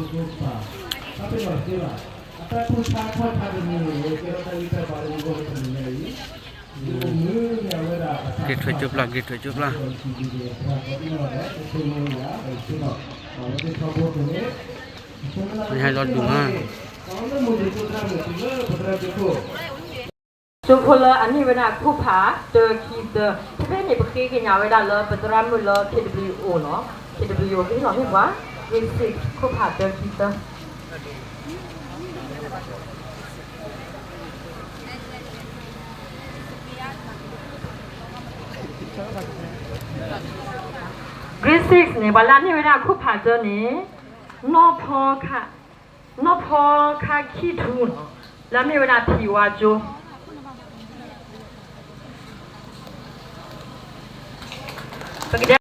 ဂ့ၤထွဲကၠိပျၢ် ဂ့ၤထွဲကၠိပျၢ် ဟဲလီၤဒူၣ်မး ကၠိဖိလၢအန့ၢ်ဝဲဒၣ်ခိၣ်ဖးတၢခံသၢ, ဖဲဖဲန့ၣ် ပဃ့ကညးဝဲဒၣ်လၢပသရၣ်မုၣ်လၢ K W O နီၤ, K W O ကဟ့ၣ်လီၤဟ့ၣ်ပှၤ grade six ခိၣ်ဖးတၢခံသၢ. Grade six န့ၣ် ပှၤလၢအန့ၢ်ဝဲဒၣ်ခိၣ်ဖးတၢန့ၣ် နီၢ်ဖီခါ, နီၢ်ဖီခါခံထူနီၤ, လၢအမ့ၢ်ဝဲဒၣ်ဖံဝါကၠိ ပက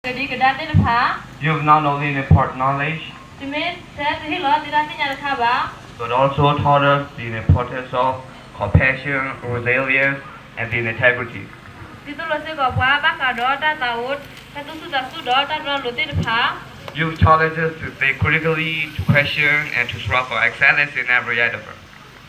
တဲ ဒ်ကဒါသ့ၣ်တဖၣ် You've not only impart knowledge, တမ့ၢ်ထဲသုဟ့ၣ်လီၤသုတၢ်သ့ၣ်ညါတခါဘၣ် but also taught us the importance of compassion, resilience, and the integrity. သုသိၣ်လိစ့ၢ်ကီးပှၤ ဘၣ်ဃးဒီးတၢ်သးအိၣ်, တၢ်သူၣ်စူၤသးစူၤဒီးတၢ်တီတလိၤသ့ၣ်တဖၣ် You've challenged us to think critically, to question, and to strive for excellence in every endeavor.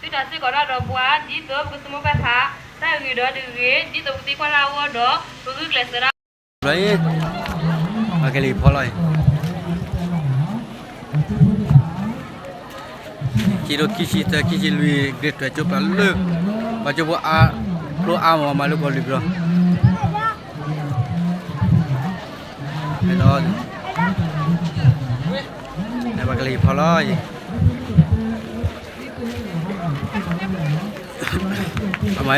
သုတၢ်စ့ၢ်ကီးတၢ်ဒီးပှၤ ဒ်သိးပကသမူပာ်ဖျါ တၢ်ဂ့ၤဒီးတဂ့ၤ, ဒ်သိးပကသံကွၢ်တၢ်အဂီၢ်ဒီး ပဂုာ်ကျဲးစၢးတၢ် ဘျီအံၤ ပှၤကလဲၤဖီလီၤ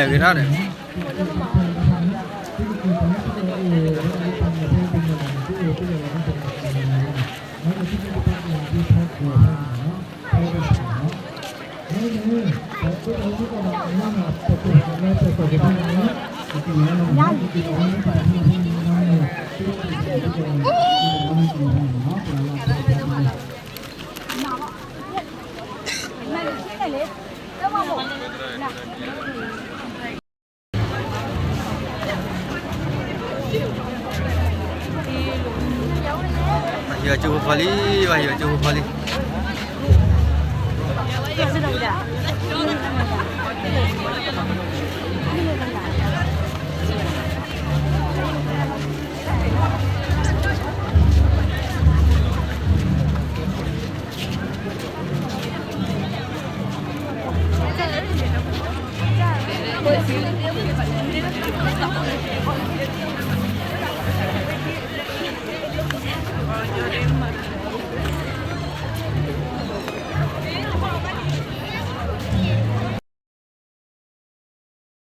အံၤ ခံဒိၣ်ခံဆံသၢ ခံဆံလွံၢ် grade twelve ကၠိပျၢ်လၢ ပှၤကၠိဖိအါ ကျိအါမး မၤလိကီၢ်လွံၢ်ဘျီ ဒီး ပှၤကလဲၤဖီလီၤအံၤ အမၤယဂ့ၤတၢ်န့ၣ် ပှၤဟံးအကၠိဖိဖီလံ, ပှၤဟံးအကၠိဖိဖီလံ.